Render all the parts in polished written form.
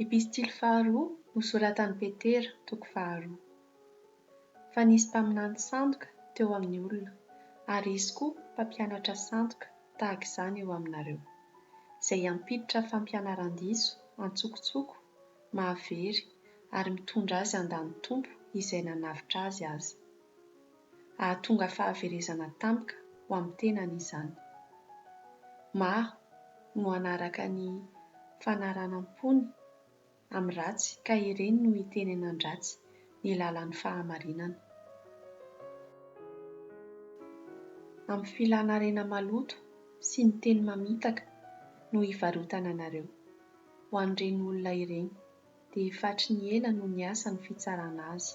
Epistily faharoa nosoratan'i Petera, toko faharoa. Fa nisy mpaminany sandoka teo amin'ny olona, ary hisy koa mpampianatra sandoka tahaka izany eo aminareo, izay hampiditra fampianaran-diso an-tsokotsoko mahavery ary mitondra azy handà ny Tompo izay nanavotra azy aza. Hahatonga fahaverezana tampoka ho amin'ny tenany izany. Maro no hanaraka ny fanaranam-pony amin'ny ratsy ka ireny no hitenenan-dratsy ny lalan'ny fahamarinana. Amin'ny filana harena maloto sy ny teny mamitaka no hivarotana anareo. Ho an'ireny olona ireny dia efa hatry ny ela no niasa ny fitsarana azy,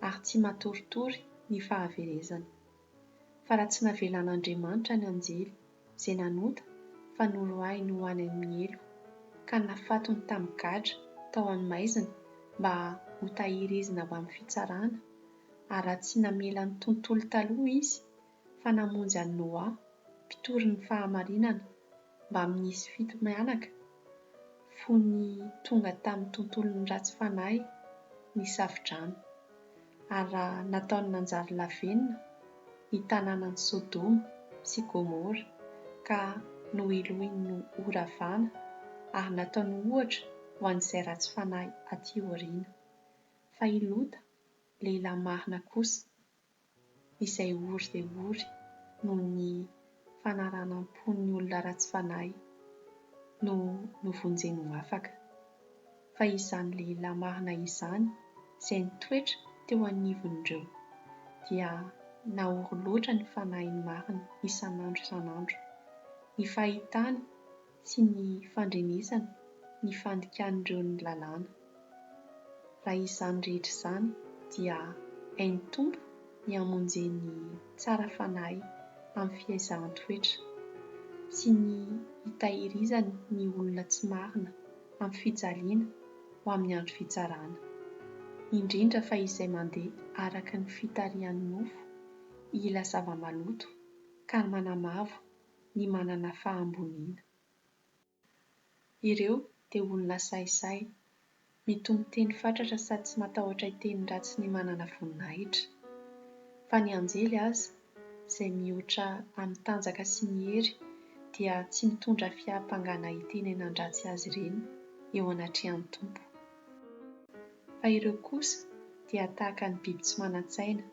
ary tsy matoritory ny fahaverezany. Fa raha tsy navelan'Andriamanitra ny anjely izay nanota fa noroahiny ho any amin'ny helo, ka nafatony tamin'ny gadra tao amin'ny maizina mba hotahirizina ho amin'ny fitsarana, ary raha tsy namela ny tontolo taloha Izy fa namonjy an'i Noa, mpitory ny fahamarinana, mbamin'izy fito mianaka, fony tonga tamin'ny tontolon'ny ratsy fanahy ny Safodrano, ary raha nataony nanjary lavenona ny tanànan'i Sodoma sy Gomora, ka nohelohiny horavana ary nataony ohatra ho an'izay ratsy fanahy aty aoriana. Fa i Lota, lehilahy marina kosa, izay ory dia ory noho ny fanaranam-pon'ny olona ratsy fanahy no novonjeny ho afaka. Fa izany lehilahy marina izany izay nitoetra teo anivon'ireo dia nahory loatra ny fanahiny marina isan'andro isan'andro. Ny fahitany sy ny fandrenesany ny fandikan'ireo ny lalàna. Raha izany rehetra izany dia hain'ny Tompo ny hamonjeny tsara fanahy amin'ny fiezahan-toetra, sy ny hitahirizany ny olona tsy marina amin'ny fijaliana ho amin'ny andro fitsarana, indrindra fa izay mandeha araka ny fitarihan'ny nofo hila zava-maloto ka manamavo ny manana fahamboniana. Ireo dia olona sahisahy, mitompo teny fatratra sady tsy matahotra hiteny ratsy ny manana voninahitra. Fa ny anjely aza, izay mihoatra amin'ny tanjaka sy ny hery, dia tsy mitondra fiampangana hitenenan-dratsy azy ireny eo anatrehan'ny Tompo. Fa ireo kosa dia tahaka ny biby tsy manan-tsaina,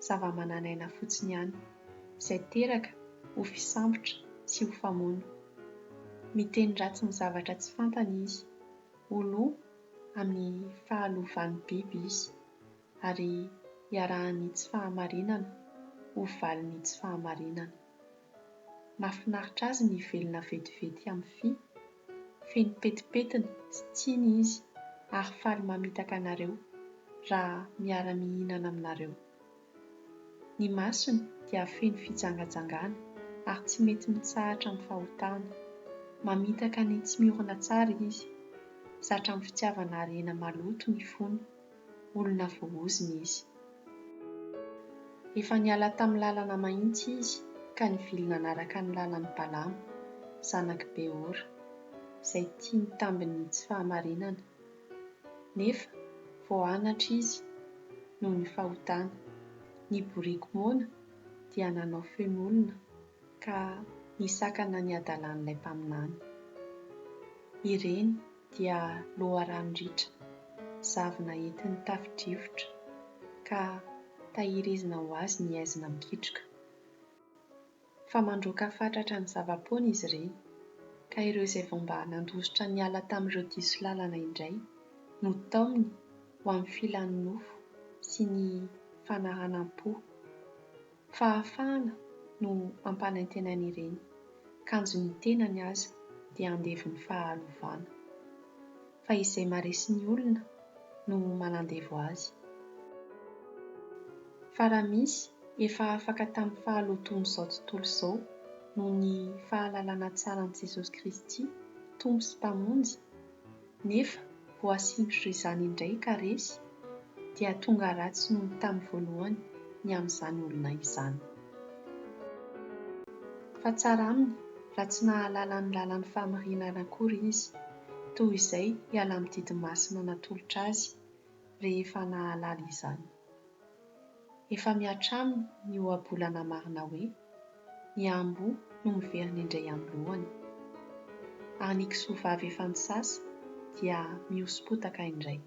zava-manan'aina fotsiny ihany, izay teraka ho fisambotra sy ho famono. Miteny ratsy ny zavatra tsy fantany izy, ho lo amin'ny fahalovan'ny biby izy, ary iarahan'ny tsy fahamarinana ho valin'ny tsy fahamarinana. Mahafinaritra azy ny hivelona vetivety amin'ny fy, feno petipetina sy tsiny izy ary faly mamitaka anareo raha miara-mihinana aminareo. Ny masony dia feno fijangajangana ary tsy mety mitsahatra amin'ny fahotana. Mamitaka ny tsy miorina tsara izy. Zatra amin'ny fitiavana harena maloto ny fony. Olona voaozona izy. Efa niala tamin'ny lalana mahitsy izy ka nivily nanaraka ny lalan'i Balama, zanak'i Beora, izay tia ny tambin'ny tsy fahamarinana. Nefa voaanatra izy noho ny fahotany. Ny boriky moana dia nanao feon'olona ka nisakana ny hadalan'ilay mpaminany. Ireny dia loharano ritra, zavona entin'ny tafo-drivotra, ka tahirizina ho azy ny haizina mikitroka. Fa mandroaka fatratra ny zava-poana izy ireny, ka ireo izay vao mba nandositra niala tamin'ireo diso lalana indray no taominy ho amin'ny filan'ny nofo sy ny fanaranam-po. Fahafahana no ampanantenainy ireny, kanjo ny tenany aza dia andevon'ny fahalovana. Fa izay maharesy ny olona no manandevo azy. Fa raha misy efa afaka tamin'ny fahalotoan'izao tontolo izao noho ny fahalalana tsara an'i Jesosy Kristy Tompo sy Mpamonjy, nefa voasindrotro izany indray ka resy, dia tonga ratsy noho ny tamin'ny voalohany ny amin'izany olona izany. Fa tsara aminy raha tsy nahalala ny lalan'ny fahamarinana akory izy. toy izay hiala amin'ny didy masina natolotra azy rehefa nahalala izany. Efa mihatra aminy ny ohabolana marina hoe, Ny amboa no miverina indray amin'ny lohany. Ary ny kisoa vavy efa nisasa dia mihosom-potaka indray.